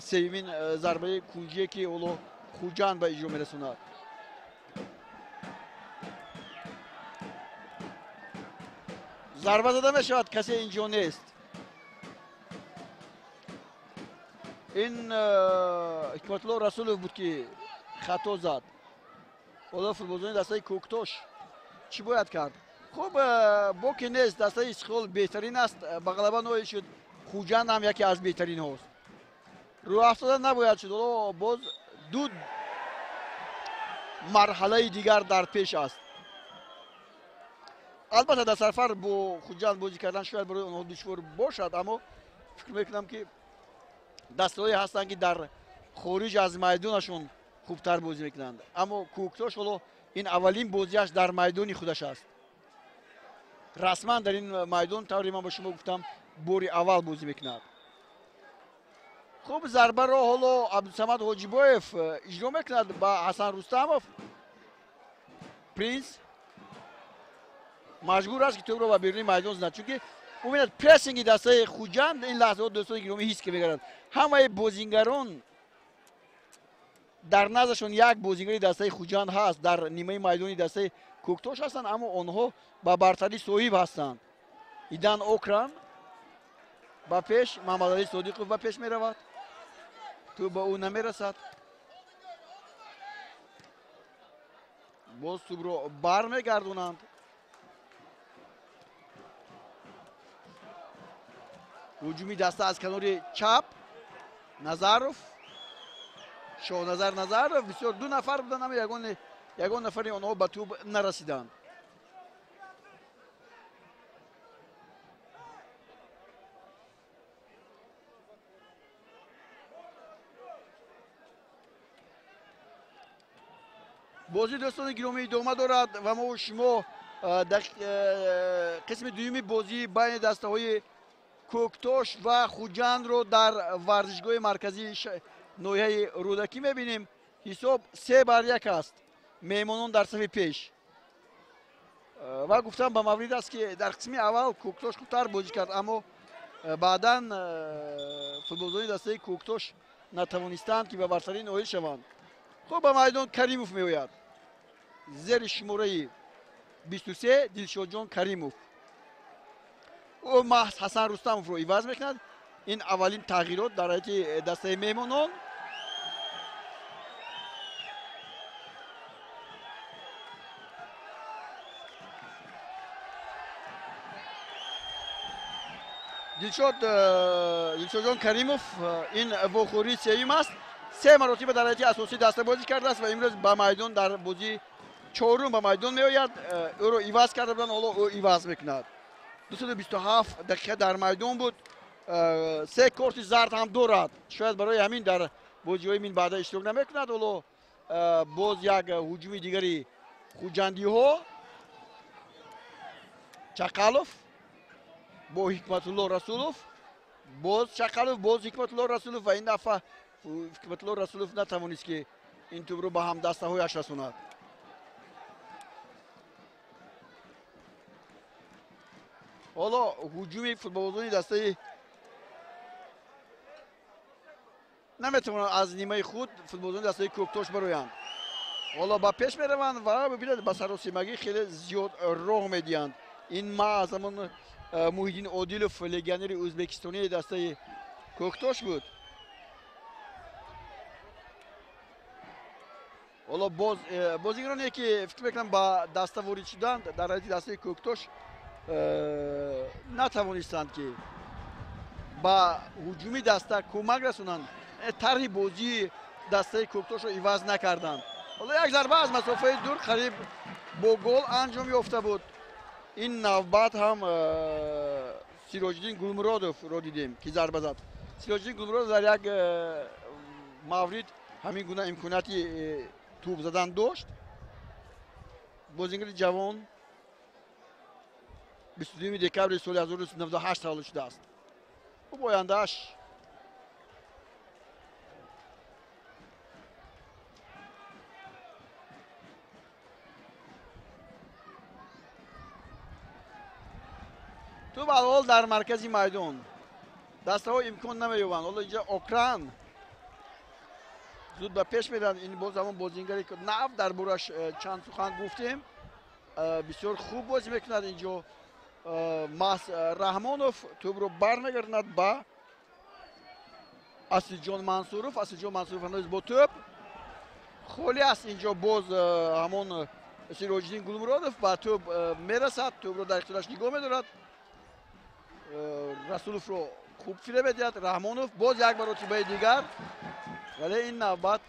Speaker 1: сеюмин зарбаи кунҷие ки ҳоло Хуҷанд ба иҷро мерасонад. Зарба зада мешавад, касе инҷо нест. Ин Ҳикматулло Расулов буд ки хато зад. Ҳоло футболбозони дастаи Кӯктош чӣ бояд кард? Хуб, боке нест, дастаи Истиқлол беҳтарин аст, ба ғалаба ноил шуд. Хуҷанд ҳам яке аз беҳтаринҳост. Рӯҳафтода набояд шуд. Ҳоло боз 2 марҳалаи дигар дар пеш аст. Албатта дар сафар бо Хуҷанд бозӣ кардан шояд барои онҳо душвор бошад, аммо фикр мекунам ки дастаҳое ҳастанд ки дар хориҷ аз майдонашон хубтар бозӣ мекунанд. Аммо Кӯктош ҳоло ин аввалин бозиаш дар майдони худаш аст. Расман дар ин майдон, тавре ман ба шумо гуфтам, бори аввал бозӣ мекунад. Хуб, зарбаро ҳоло Абдусамад Ҳоҷибоев иҷро мекунад ба Ҳасан Рустамов. Принс маҷбур аст ки тӯбро ба беруни майдон занад, чунки бубинед прессинги дастаи Хуҷанд ин лаҳзаҳо дӯстони гиромӣ ҳис ки мегардад. Ҳамаи бозингарон дар наздашон як бозингари дастаи Хуҷанд ҳаст, дар нимаи майдони дастаи Кӯктош ҳастанд, аммо онҳо ба бартарӣ соҳиб ҳастанд. Идан Окран ба пеш, Мамадалӣ Содиқов ба пеш меравад, тӯб ба ӯ намерасад. Боз тӯбро бармегардонанд. Ҳуҷуми даста аз канори чап. Назаров, Шоҳназар Назаров, бисёр ду нафар буданд, аммо ягон нафари онҳо ба тӯб нарасиданд. Бозӣ, дӯстони гиромӣ, идома дорад ва мо шумо дар қисми дуюми бозии байни дастаҳои Кӯктош ва Хуҷандро дар варзишгоҳи марказии ноҳияи Рӯдакӣ мебинем. Ҳисоб 3-1 аст. Меҳмонон дар сафи пеш. Ва гуфтам ба маврид аст, ки дар қисми аввал Кӯктош хубтар бозӣ кард, аммо баъдан футболбозони дастаи Кӯктош натавонистанд, ки ба бартарӣ ноил шаванд. Хуб, ба майдон Каримов меояд. Зери шумораи 23 Дилшодҷон Каримов. Ӯ маҳз Ҳасан Рустамовро иваз мекунад. Ин аввалин тағйирот дар ҳайати дастаи меҳмонон. Дилшодҷон Каримов ин вохӯрии сеюм аст. Се маротиба дар ҳайати асосӣ даста бозӣ кардааст ва имрӯз ба майдон дар бозии чорум ба майдон меояд. Ӯро иваз карда буданд, ҳоло ӯ иваз мекунад. 227 дақиқа дар майдон буд. Се корти зард ҳам дорад. Шояд барои ҳамин дар бозиҳои минбаъда иштирок намекунад. Ҳоло боз як ҳуҷуми дигари хуҷандиҳо. Чақалов бо Ҳикматулло Расулов, боз Чақалов, боз Ҳикматулло Расулов ва ин дафъа Ҳикматулло Расулов натавонист, ки ин тӯбро ба ҳамдастаҳояш расонад. Ҳоло ҳуҷуми футболбозони дастаи наметавонанд аз нимаи худ футболбозони дастаи Кӯктош бароянд. Ҳоло ба пеш мераванд ва бибинед, ба саросимагӣ хеле зиёд роҳ медиҳанд. Ин маҳз ҳамон Муҳиддин Одилов, легионери ӯзбекистонии дастаи Кӯктош буд. Ҳоло боз бозигароне, ки фикр мекунам ба даста ворид шуданд дар ҳайати дастаи Кӯктош, натавонистанд, ки ба ҳуҷуми даста кӯмак расонанд. Тарҳи бозии дастаи Кӯктошро иваз накарданд. Ҳоло як зарба аз масофаи дур қариб бо гол анҷом ёфта буд. Ин навбат ҳам Сироҷиддин Гулмуродовро дидем, ки зарба зад. Сироҷиддин Гулмуродов дар як маврид ҳамин гуна имконияти тӯб задан дошт. Бозингари ҷавон 22 декабри соли 1998 таваллуд шудааст. Ӯ бо ояндааш тӯб алҳол дар маркази майдон. Дастаҳо имкон намеёбанд. Ҳоло инҷа Окран зуд ба пеш мераванд. Ин боз ҳамон бозингаре, ки нав дар бораш чанд сухан гуфтем, бисёр хуб бозӣ мекунад. Инҷо маҳз Раҳмонов тӯбро бармегардонад ба Асилҷон Мансуров. Асилҷон Мансуров ҳанӯз бо тӯб холӣ аст. Инҷо боз ҳамон Сироҷиддин Гулмуродов ба тӯб мерасад, тӯбро дар ихтиёраш нигоҳ медорад. Расуловро хуб фиреб медиҳад. Раҳмонов боз як маротибаи дигар, вале ин навбат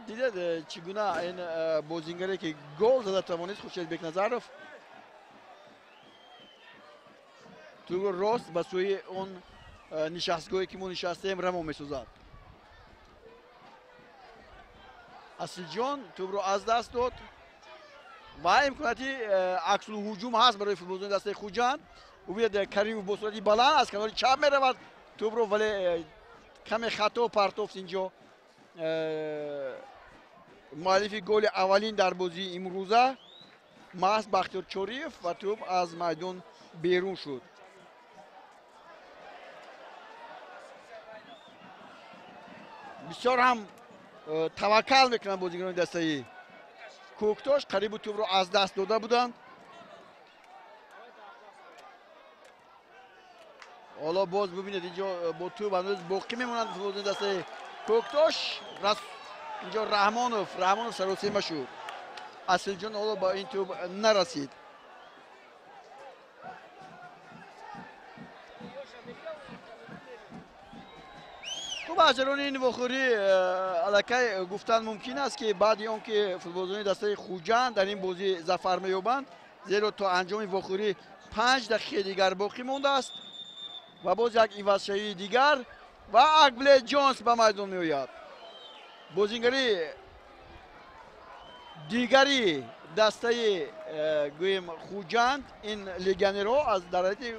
Speaker 1: дидед, чӣ гуна ин бозингаре, ки гол зада тавонист, Хуршед Бекназаров тӯбро рост ба сӯи он нишастгоҳе, ки мо нишастаем, равон месозад. Асилҷон тӯбро аз даст дод ва имконияти аксулҳуҷум ҳаст барои футболбозони дастаи Хуҷанд. Бубинед, Каримов бо суръати баланд аз канори чап меравад тӯбро, вале каме хато партофт. Инҷо муаллифи голи аввалин дар бозии имрӯза маҳз Бахтиёр Чориев ва тӯб аз майдон берун шуд. Бисёр ҳам таваккал мекунанд бозигарони дастаи Кӯктош, қарибу тӯбро аз даст дода буданд. Ҳоло боз бубинед, инҷо бо тӯб ҳанӯз боқӣ мемонанд футболбозони дастаи Кӯктош. Инҷо Раҳмонов саросема шуд. Асилҷон ҳоло ба ин тӯб нарасид. Хуб, аз ҷараёни ин вохӯрӣ аллакай гуфтан мумкин аст, ки баъди он ки футболбозони дастаи Хуҷанд дар ин бозӣ зафар меёбанд, зеро то анҷоми вохӯрӣ 5 дақиқаи дигар боқӣ мондааст ва боз як ивазшавии дигар ва Акбле Ҷонс ба майдон меояд. Бозингари дигари дастаи гӯем Хуҷанд, ин легионерҳо аз дараҷаи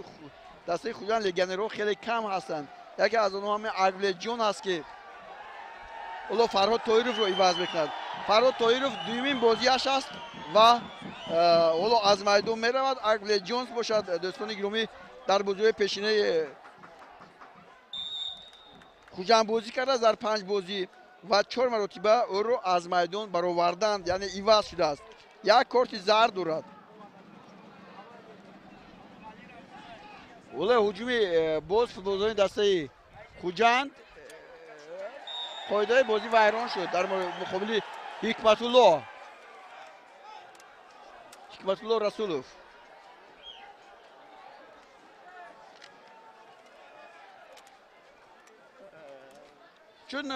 Speaker 1: дастаи Хуҷанд легионерҳо хеле кам ҳастанд. Яке аз онҳо ҳамин Акбле Ҷон аст, ки ҳоло Фарҳод Тоировро иваз мекунад. Фарҳод Тоиров дуюмин бозиаш аст ва ҳоло аз майдон меравад. Акбле Ҷонс бошад, дӯстони гиромӣ, дар бозиҳои пешинаи Хуҷанд бозӣ кардааст дар 5 бозӣ ва 4 маротиба ӯро аз майдон бароварданд, яъне иваз шудааст. Як корти зард дорад. Ҳоло ҳуҷуми боз футболбозони дастаи Хуҷанд, қоидаи бозӣ вайрон шуд дар муқобили Ҳикматулло Расулов. Чун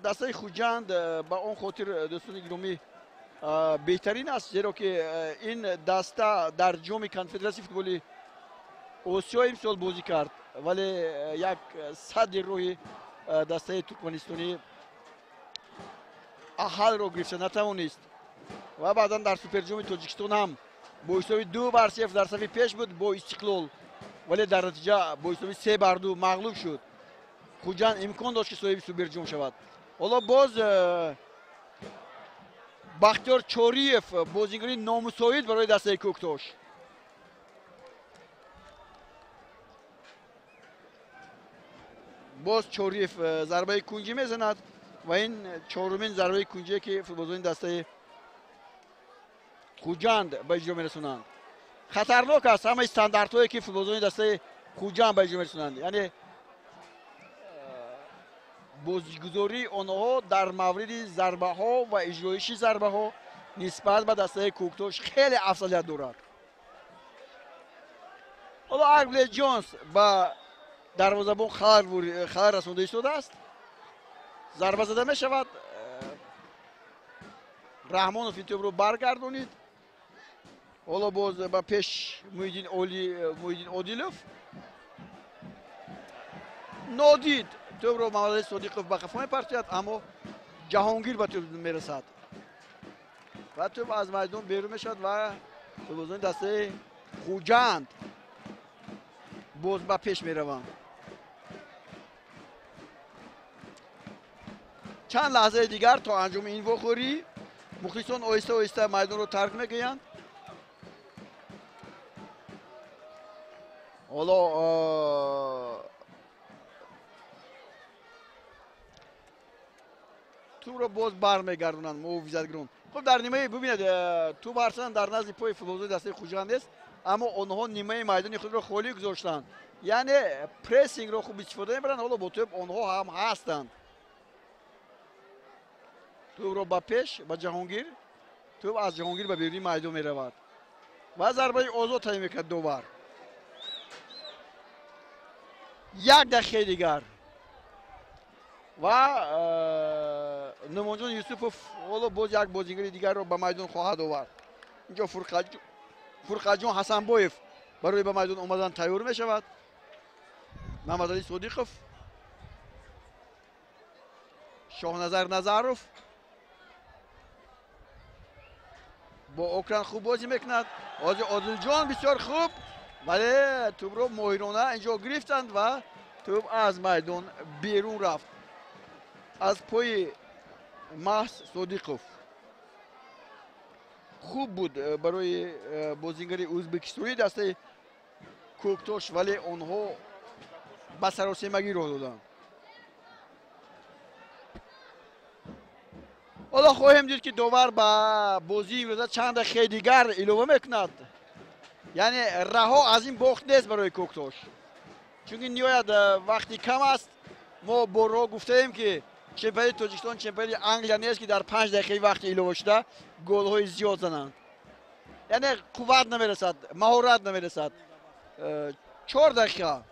Speaker 1: дастаи Хуҷанд ба он хотир, дӯстони гиромӣ, беҳтарин аст, зеро ки ин даста дар ҷоми конфедератсияи футболи Осиё имсол бозӣ кард, вале як садди роҳи дастаи туркманистонӣ Аҳалро гирифта натавонист ва баъдан дар суперҷоми Тоҷикистон ҳам бо ҳисоби 2-0 дар сафи пеш буд бо Истиқлол, вале дар натиҷа бо ҳисоби 3-2 мағлуб шуд. Хуҷанд имкон дошт, ки соҳиби суперҷом шавад. Ҳоло боз Бахтиёр Чориев, бозингари номусоид барои дастаи Кӯктош. Боз Чориев зарбаи кунҷӣ мезанад ва ин чорумин зарбаи кунҷие, ки футболбозони дастаи Хуҷанд ба иҷро мерасонанд. Хатарнок аст ҳамаи стандартҳое, ки футболбозони дастаи Хуҷанд ба иҷро мерасонанд, яъне бозигузории онҳо дар мавриди зарбаҳо ва иҷроиши зарбаҳо нисбат ба дастаи Кӯктош хеле афзалият дорад. Ҳоло Акбле Ҷонс ба дарвозабон халал расонда истодааст. Зарба зада мешавад. Раҳмонов ин тӯбро баргардонид. Ҳоло боз ба пеш Муҳиддин Одилов нодид тӯбро Мамадалӣ Содиқов ба қафо мепартояд, аммо Ҷаҳонгир ба тӯб мерасад ва тӯб аз майдон берун мешавад ва футболбозони дастаи Хуҷанд боз ба пеш мераванд. Чанд лаҳзаи дигар то анҷоми ин вохӯрӣ мухлисон оҳиста оҳиста майдонро тарк мекунанд. Ҳоло тӯбро боз бармегардонанд муҳофизатгарон. Хуб, дар нимаи бубинед, тӯб ҳарчанд дар назди пои футболбозони дастаи Хуҷанд нест, аммо онҳо нимаи майдони худро холӣ гузоштанд, яъне прессингро хуб истифода мебаранд. Ҳоло бо тӯб онҳо ҳам ҳастанд. Тӯбро ба пеш ба Ҷаҳонгир, тӯб аз Ҷаҳонгир ба беруни майдон меравад ва зарбаи озод таъин мекунад довар. 1 дақиқаи дигар ва Нумонҷон Юсупов ҳоло боз як бозингари дигарро ба майдон хоҳад овард. Инҷо Фурқатҷон Ҳасанбоев барои ба майдон омадан тайёр мешавад. Мамадалӣ Содиқов, Шоҳназар Назаров бо окран хуб бозӣ мекунад. Ҳозир Одилҷон бисёр хуб, вале тӯбро моҳирона инҷо гирифтанд ва тӯб аз майдон берун рафт аз пои маҳз Содиқов. Хуб буд барои бозингари ӯзбекистонии дастаи Кӯктош, вале онҳо ба саросемагӣ роҳ доданд. Ҳоло хоҳем дид, ки довар ба бозии имрӯза чанд дақиқаи дигар илова мекунад. Яъне раҳо аз ин бохт нест барои Кӯктош, чунки ниҳоят вақти кам аст. Мо борҳо гуфтаем, ки чемпионати Тоҷикистон чемпионати Англия нест, ки дар 5 дақиқаи вақти илова шуда голҳои зиёд зананд. Яъне қувват намерасад, маҳорат намерасад. 4 дақиқа.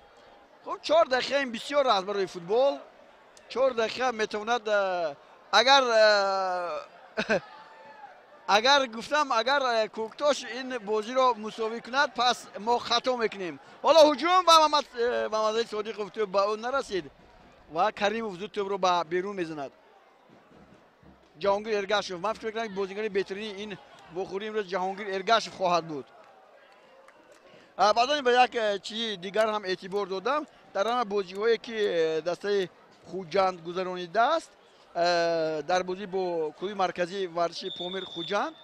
Speaker 1: Хуб, 4 дақиқа ин бисёр аст барои футбол. 4 дақиқа метавонад, агар гуфтам, агар Кӯктош ин бозиро мусовӣ кунад, пас мо хато мекунем. Ҳоло ҳуҷум ва Мамадали Содиқов тӯб ба ӯ нарасид ва Каримов зуд тӯбро ба берун мезанад. Ҷаҳонгир Эргашев, ман фикр мекунам, бозигари беҳтарини ин вохӯрӣ имрӯз Ҷаҳонгир Эргашев хоҳад буд. Баъдан ба як чизи дигар ҳам эътибор додам. Дар ҳама бозиҳое ки дастаи Хуҷанд гузаронидааст, дар бозӣ бо клуби марказии варзиши Помир Хуҷанд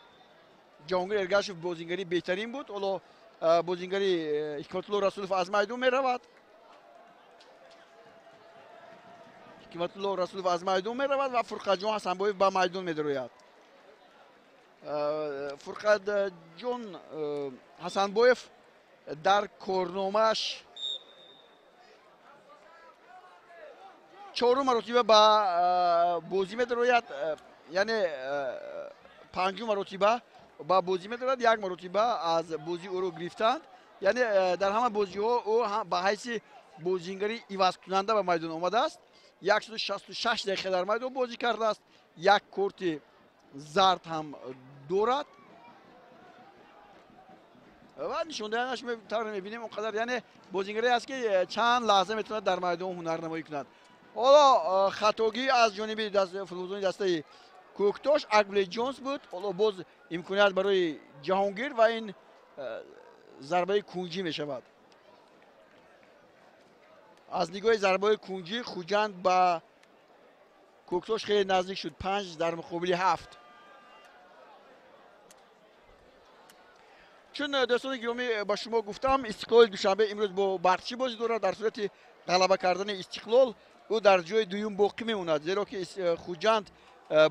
Speaker 1: Ҷаҳонгир Эргашев бозингари беҳтарин буд. Ҳоло бозингари Ҳикматулло Расулов аз майдон меравад. Ҳикматулло Расулов аз майдон меравад ва Фурқатҷон Ҳасанбоев ба майдон медарояд. Фурқатҷон Ҳасанбоев дар корномааш 4 маротиба ба бозӣ медарояд, яъне 5 маротиба ба бозӣ медарояд, 1 маротиба аз бозӣ ӯро гирифтанд. Яъне дар ҳама бозиҳо ӯ ба ҳайси бозингари ивазкунанда ба майдон омадааст. 166 дақиқа дар майдон бозӣ кардааст, 1 корти зард ҳам дорад ва нишондиҳанаш тавре мебинем он қадар, яъне бозингаре аст ки чанд лаҳза метавонад дар майдон ҳунарнамоӣ кунад. Ҳоло хатогӣ аз ҷониби футболбозони дастаи Кӯктош Акбле Ҷонс буд. Ҳоло боз имконият барои Ҷаҳонгир ва ин зарбаи кунҷӣ мешавад. Аз нигоҳи зарбаи кунҷӣ Хуҷанд ба Кӯктош хеле наздик шуд, 5 дар муқобили 7. Чун дӯстони гиромӣ ба шумо гуфтам, Истиқлоли Душанбе имрӯз бо Барқчӣ бозӣ дорад. Дар сурати ғалаба кардани Истиқлол ӯ дар ҷои дуюм боқӣ мемонад, зеро ки Хуҷанд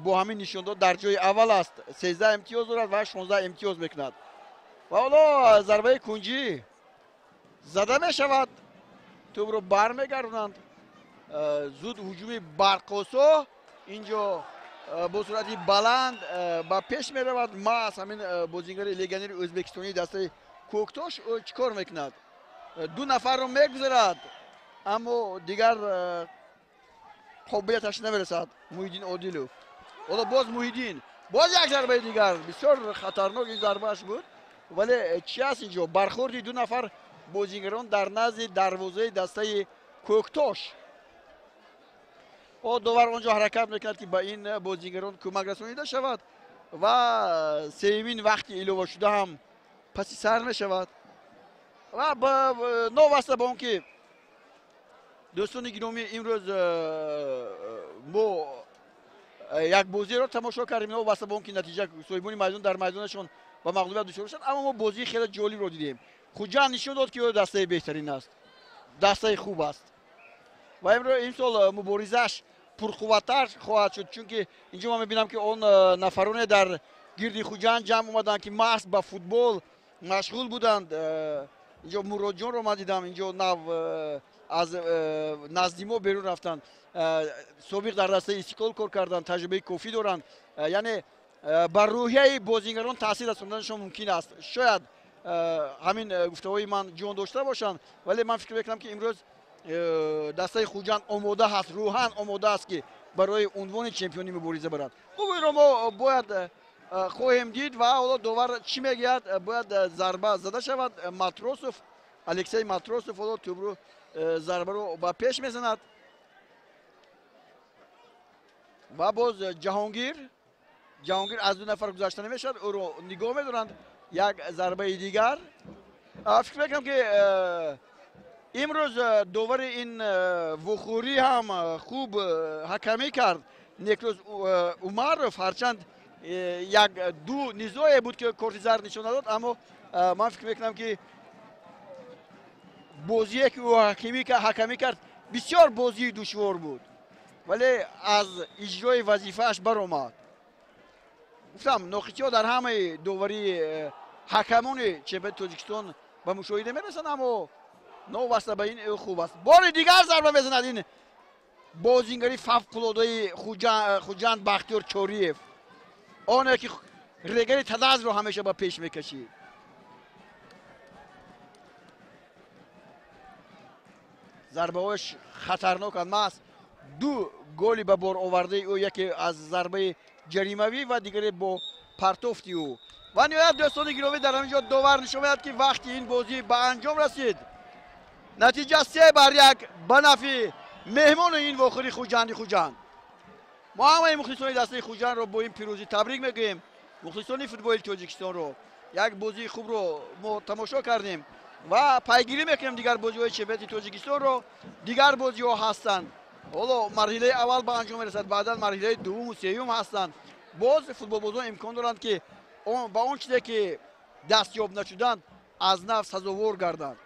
Speaker 1: бо ҳамин нишондод дар ҷои аввал аст, 13 имтиёз дорад ва 16 имтиёз мекунад. Ва ҳоло зарбаи кунҷӣ зада мешавад, тӯбро бармегардонанд. Зуд ҳуҷуми барқосо инҷо бо суръати баланд ба пеш меравад. Маҳз ҳамин бозингари легионери ӯзбекистонии дастаи Кӯктош ӯ чӣ кор мекунад? 2 нафарро мегузарад, аммо дигар қобилияташ намерасад. Муҳиддин Одилов. Ҳоло боз Муҳиддин, боз як зарбаи дигар, бисёр хатарнок ин зарбааш буд. Вале чӣ аст инҷо? Бархӯрди 2 нафар бозингарон дар назди дарвозаи дастаи Кӯктош. О довар онҷо ҳаракат мекунад ки ба ин бозингарон кӯмак расонида шавад ва сеюмин вақти иловашуда ҳам паси сар мешавад. Ва новаста ба он ки дӯстони гиромӣ имрӯз мо як бозиро тамошо кардем, новаста ба он ки натиҷа соҳибони майдон дар майдонашон ба мағлубият дучор шуданд, аммо мо бозии хеле ҷолибро дидем. Хуҷанд нишон дод ки ӯ дастаи беҳтарин аст, дастаи хуб аст ва имсол муборизааш пурқувваттар хоҳад шуд, чунки инҷо ман мебинам ки он нафароне дар гирди Хуҷанд ҷамъ омаданд ки маҳз ба футбол машғул буданд. Инҷо Муродҷонро ман дидам, инҷо нав аз назди мо берун рафтанд, собиқ дар дастаи Истиқлол кор карданд, таҷрибаи кофӣ доранд. Яъне ба рӯҳияи бозингарон таъсир расонданашон мумкин аст. Шояд ҳамин гуфтаҳои ман ҷон дошта бошанд, вале ман фикр мекунам ки имрӯз дастаи Хуҷанд омода ҳаст, рӯҳан омода аст ки барои унвони чемпионӣ мубориза барад. Хуб, инро мо бояд хоҳем дид ва ҳоло довар чӣ мегӯяд? Бояд зарба зада шавад. Матросов, Алексей Матросов ҳоло тӯбро зарбаро ба пеш мезанад ва боз Ҷаҳонгир аз 2 нафар гузашта намешавад, ӯро нигоҳ медоранд. Як зарбаи дигар. Фикр мекунам ки имрӯз довари ин вухӯрӣ ҳам хуб ҳакамӣ кард. Некрӯз Умаров, ҳарчанд 1-2 низое буд ки корти зард нишон надод, аммо ман фикр мекунам ки бозие ки ӯ ҳакамӣ кард бисёр бозии душвор буд, вале аз иҷрои вазифааш баромад. Гуфтам, ноқитиҳо дар ҳамаи доварии ҳакамони чемпионати Тоҷикистон ба мушоҳида мерасанд, аммо новобаста ба ин хуб аст. Бори дигар зарба мезанад ин бозингари фавқулодаи Хуҷанд Бахтиёр Чориев, оне ки регари тадазро ҳамеша ба пеш мекашид. Зарбаҳояш хатарноканд. Маҳз Ду голи ба бор овардаи ӯ, яке аз зарбаи ҷаримавӣ ва дигаре бо партофти ӯ. Ва ниҳоят, дӯстони гиромӣ, дар ҳамин ҷо довар нишон медиҳад, ки вақти ин бозӣ ба анҷом расид. Натиҷа 3-1 ба нафъи меҳмони ин вохӯри, Хуҷанди Хуҷанд. Мо ҳамаи мухлисони дастаи Хуҷандро бо ин пирӯзӣ табрик мегӯем, мухлисони футболи Тоҷикистонро. Як бозии хубро мо тамошо кардем ва пайгирӣ мекунем дигар бозиҳои чемпионати Тоҷикистонро. Дигар бозиҳо ҳастанд. Ҳоло марҳилаи аввал ба анҷом мерасад, баъдан марҳилаи дуввуму сеюм ҳастанд. Боз футболбозон имкон доранд, ки ба он чизе, ки дастёб нашуданд, аз нав сазовор гарданд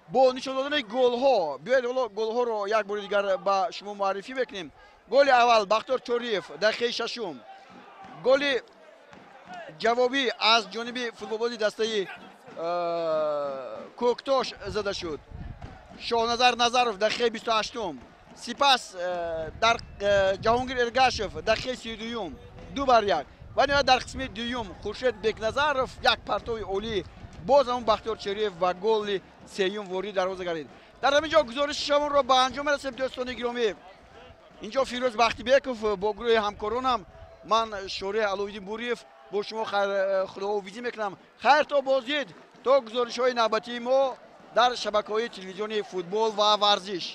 Speaker 1: бо нишон додани голҳо. Биёед, ҳоло голҳоро як бори дигар ба шумо муаррифӣ мекунем. Голи аввал Бахтиёр Чориев, дақиқаи шашум. Голи ҷавобӣ аз ҷониби футболбози дастаи Кӯктош зада шуд, Шоҳназар Назаров, дақиқаи 28-ум. Сипас дар Ҷаҳонгир Эргашев, дақиқаи 32-юм, 2-1. Ва ниҳоят, дар қисми дуюм Хуршед Бекназаров, як партови олӣ, боз ҳамон Бахтиёр Чориев ва голи сеюм ворид дарвоза гардид. Дар ҳамин ҷо гузориши шуморо ба анҷом мерасем, дӯстони гиромӣ. Инҷо Фирӯз Бахтибеков бо гурӯҳи ҳамкоронам, ман Шореҳ Аловиддин Буриев, бо шумо худоҳофизӣ мекунам. Хайр, то боздид, то гузоришҳои навбатии мо дар шабакаҳои телевизиони футбол ва варзиш.